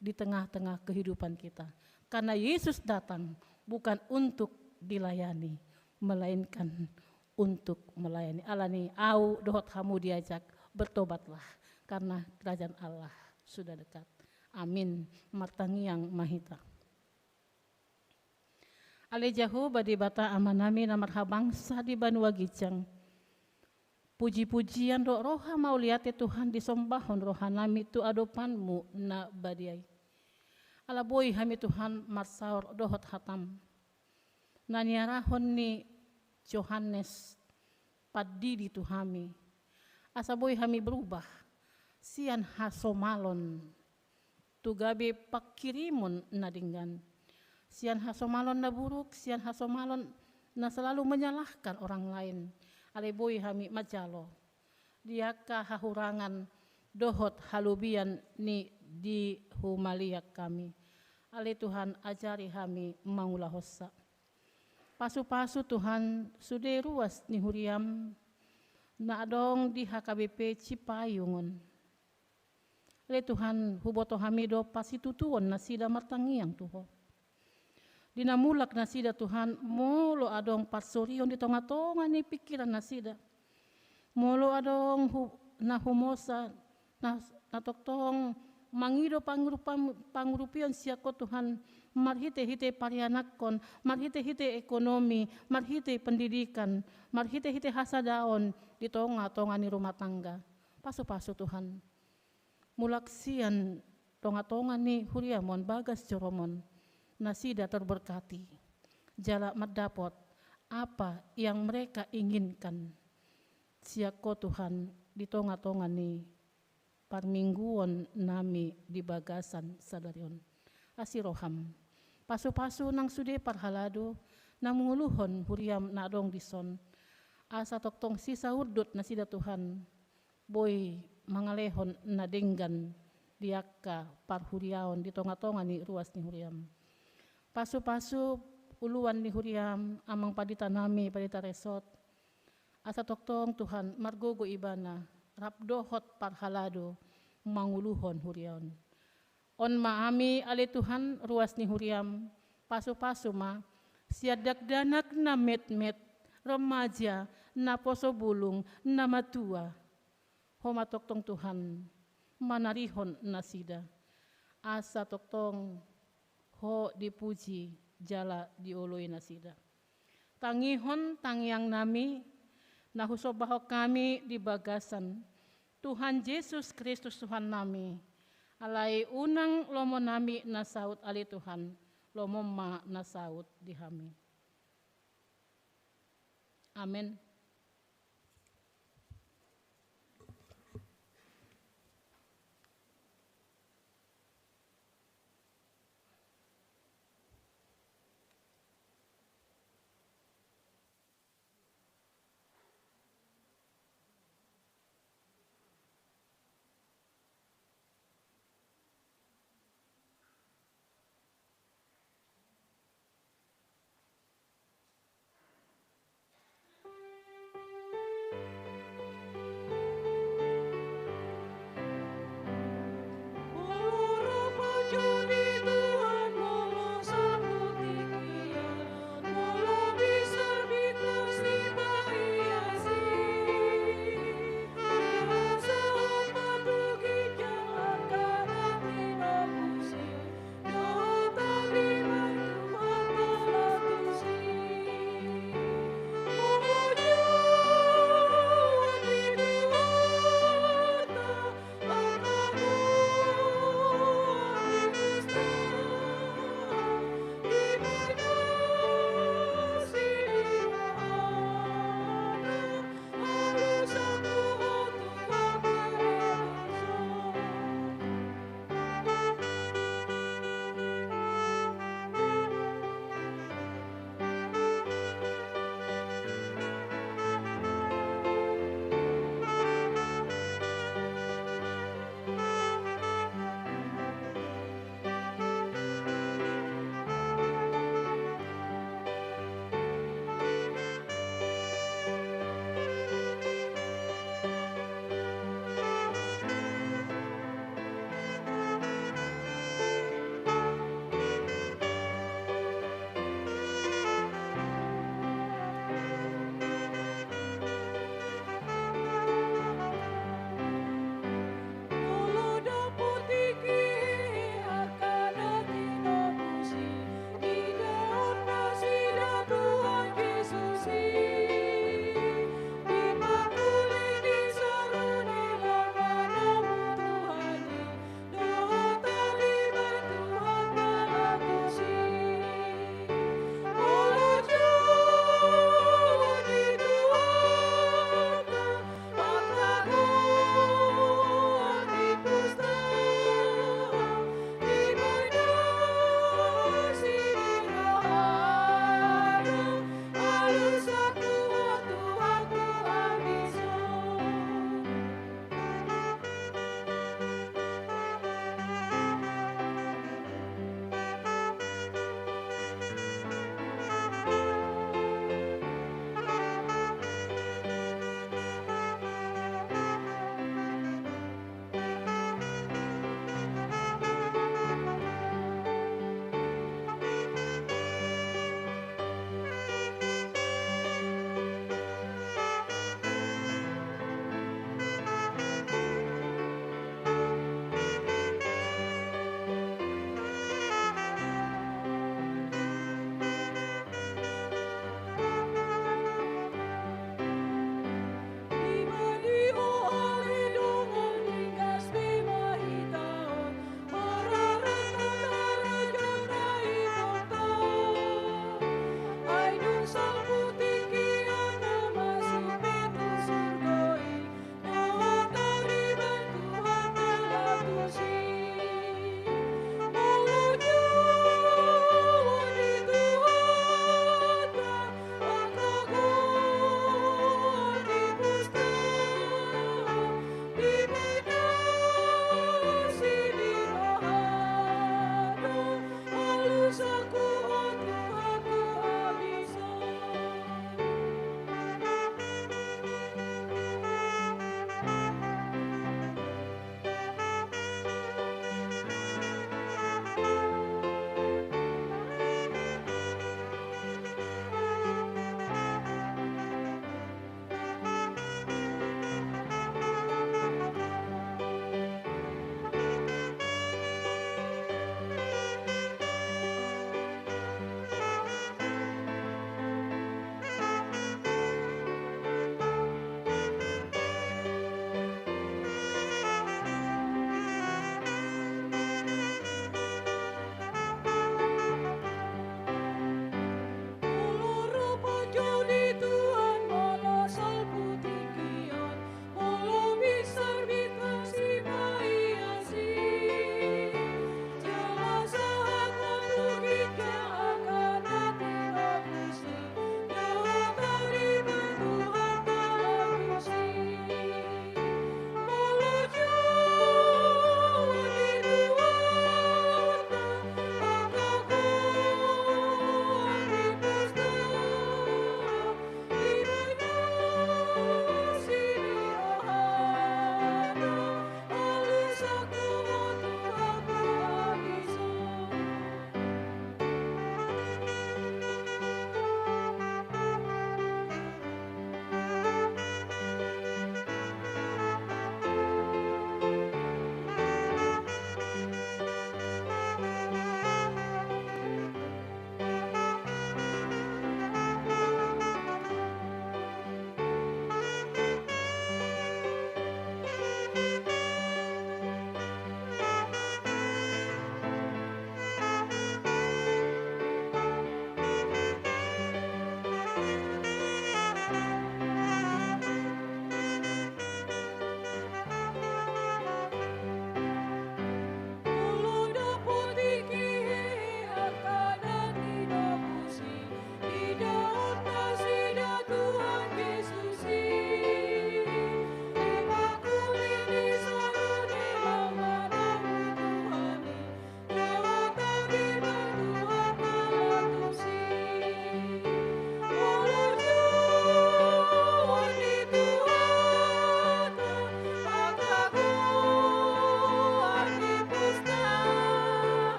di tengah-tengah kehidupan kita. Karena Yesus datang bukan untuk dilayani, melainkan untuk melayani. Alani, au dohot hamu diajak, bertobatlah, karena kerajaan Allah sudah dekat. Amin. Martangiang ma hita. Ale Jahowa Debata Amanami na marhabangsa di banua ginjang, puji-pujian dohot roha mauliate, Tuhan, disombahon rohanami tu adopanMu na badia i. Ala boi hami, Tuhan, marsaor dohot hataM na niarahon ni Johannes Pandidi tu hami, asa boi hami berubah sian hasomalon tu gabe panghirimon na denggan, sian hasomalon na buruk, sian hasomalon na selalu menyalahkan orang lain. Ale boi hami manjalo di angka hahurangan dohot halobian ni di humaliang hami. Ale Tuhan, ajari hami mangulahonsa. Pasu-pasu, Tuhan, sude ruas ni huriaM na adong di H K B P Cipayung on. Ale Tuhan, huboto hami do pasitutuon nasida martangiang tu Ho. Di na mulak nasida, Tuhan, molo adong parsorion di tonga-tonga ni pingkiran nasida, molo adong hu-, na humosa, na, na tongtong mangido pangurupan-, pangurupion sian Ho Tuhan, marhite-hite parianakhon, marhite-hite ekonomi, marhite pendidikan, marhite-hite hasadaon di tonga-tonga ni rumah tangga. Pasu-pasu Tuhan. Mulak sian tonga-tonga ni huriam on bagas joro on, nasida terberkati. Jala mandapot apa yang mereka inginkan sian Ho Tuhan di tonga-tonga ni parmingguon nami di bagasan sadari on. Asi roham. Pasu-pasu nang sude parhalado na manguluhon huriam na adong dison. Asa tongtong sisa urdot nasida Tuhan. Boi mangalehon na denggan di angka parhuriaon di tonga-tonga ni ruas ni huriam. Pasu-pasu uluan ni huriam, amang pandita nami, pandita resort. Asa tongtong Tuhan margogo ibana, rap dohot parhalado manguluhon huria on. On ma hami ale Tuhan ruas ni huriam, pasu-pasu ma sian dakdanak na metmet, remaja, naposo bulung, na matua. Ho ma tongtong Tuhan manarihon nasida. Asa tongtong Ho dipuji jala dioloi nasida. Tangihon tangiang nami na husombahon hami di bagasan Tuhan Jesus Kristus Tuhan nami. Alai unang lomo nami na saut ale Tuhan, lomo ma na saut di hami. Amen.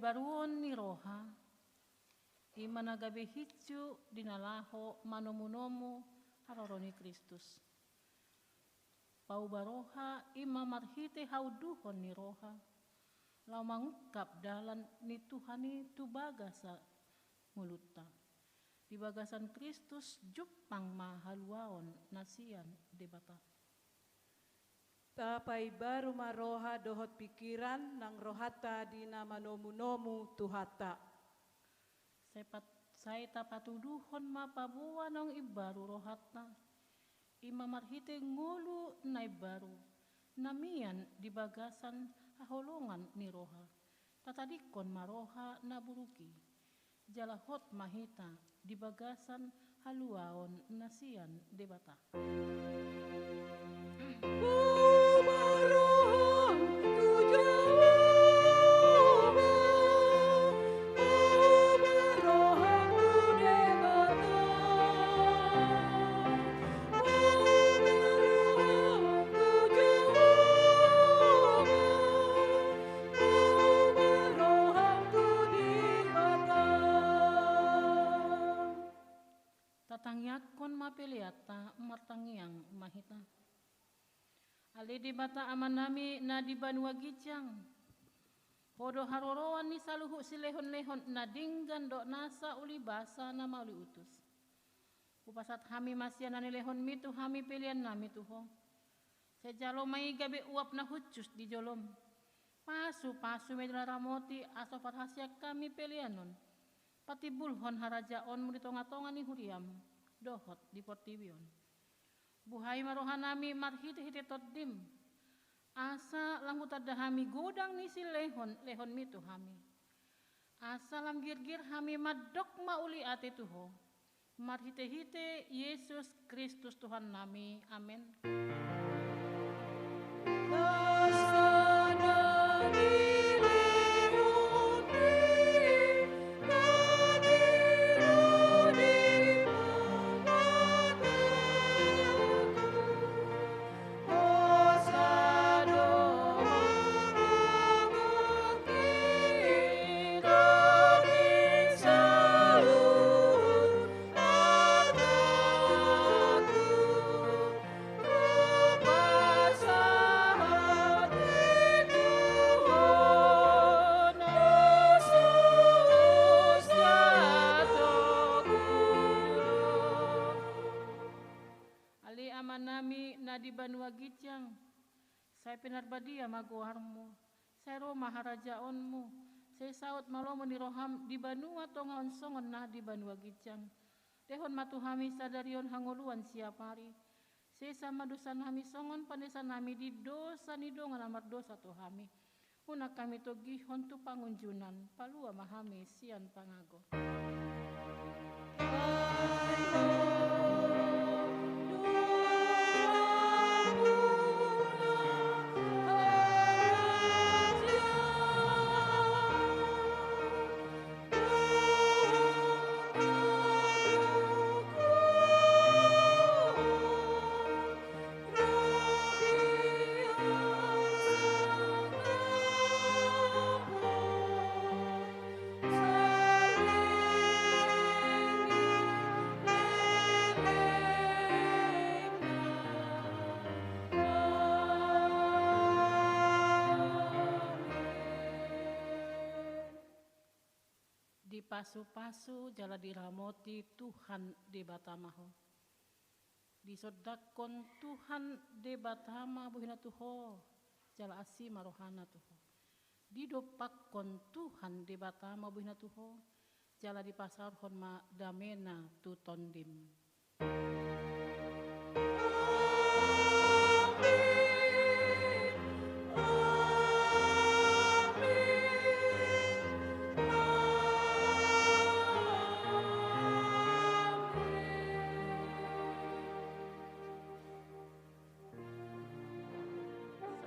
Paruon ni roha, i ma na gabe hinju di na laho manomunomu haroro ni Kristus. Pauba roha i ma marhite haunduhon ni roha, laho mangungkap dalan ni Tuhan i tu bagasan ngolunta. Di bagasan Kristus jumpang ma haluaon na sian Debata. Tapaimbaru ma roha dohot pingkiran nang rohanta di na manomunomu Tuhanta. Sai pat-, sai tapatuduhon ma paboa naung imbaru rohanta, i ma marhite ngolu na imbaru, na mian di bagasan haholongan ni roha. Tatadingkon ma roha na buruk i, jala hot ma hita di bagasan haluaon na sian Debata. Tatangiangkon ma peleanta, martangiang ma hita. Ale Debata Amanami na di banua ginjang, Ho do haroroan ni saluhut silehonlehon na denggan dohot nasa uli basa na mauli utus. Hupasahat hami ma sian na nilehonmi tu hami peleannami tu Ho. Sai jalo ma i gabe uap na hushus di jolom. Pasupasu ma i jala ramoti asa huparhaseang hami pelean on patimbulhon harajaonmu di tongatonga ni huriam dohot di portibi on. Buhai ma rohanami marhitehite Tondim, asa lam hutanda hami godang ni silehonlehonmi tu hami. Asa lam girgir hami mandok mauliate tu Ho. Marhitehite Jesus Kristus Tuhannami. Amen. Ale Amanami na di banua ginjang, sai pinarbadia ma goarmu, sai ro ma harajaonmu, sai saut ma lomo ni roham di banua tonga on songon na di banua ginjang. Lehon ma tu hami sadari on hangoluan siapari. Sesa ma dosanami songon panesanami di dosa ni dongan na mardosa tu hami. Unang hami togihon tu pangunjunan, palua ma hami sian pangago. Dipasupasu jala diramoti Tuhan Debata ma ho. Disondangkon Tuhan Debata ma bohina tu ho, jala asi ma rohana tu ho. Didompakkon Tuhan Debata ma bohina tu ho, jala dipasaorhon ma damena tu tondim.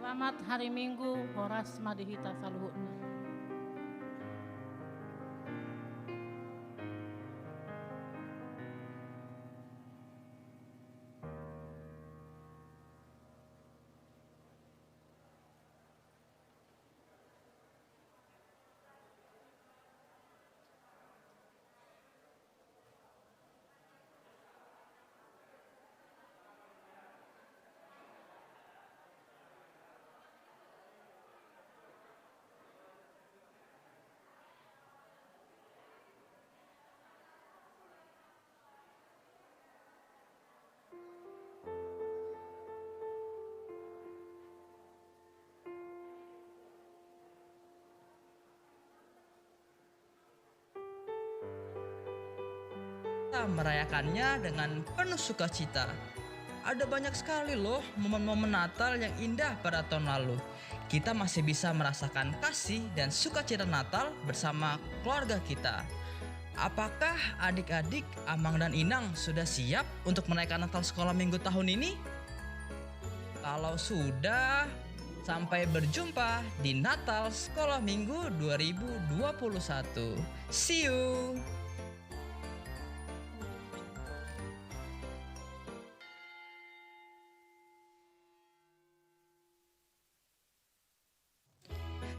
Selamat hari Minggu, horas ma di hita saluhutna. kita merayakannya dengan penuh sukacita. Ada banyak sekali loh momen-momen Natal yang indah pada tahun lalu. Kita masih bisa merasakan kasih dan sukacita Natal bersama keluarga kita. Apakah adik-adik, amang dan inang sudah siap untuk merayakan Natal Sekolah Minggu tahun ini? Kalau sudah, sampai berjumpa di Natal Sekolah Minggu dua ribu dua puluh satu. See you!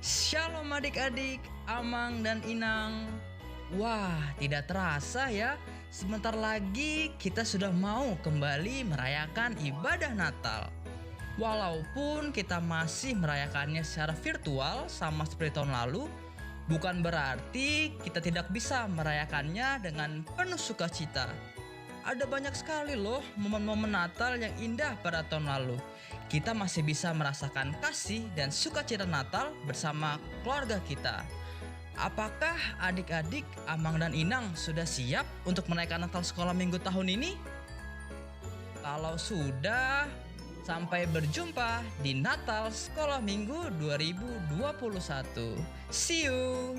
Shalom adik-adik, amang dan inang. Wah, tidak terasa ya, sebentar lagi kita sudah mau kembali merayakan ibadah Natal. Walaupun kita masih merayakannya secara virtual sama seperti tahun lalu, bukan berarti kita tidak bisa merayakannya dengan penuh sukacita. Ada banyak sekali loh momen-momen Natal yang indah pada tahun lalu. Kita masih bisa merasakan kasih dan sukacita Natal bersama keluarga kita. Apakah adik-adik, amang dan inang sudah siap untuk merayakan Natal Sekolah Minggu tahun ini? Kalau sudah, sampai berjumpa di Natal Sekolah Minggu dua ribu dua puluh satu. See you!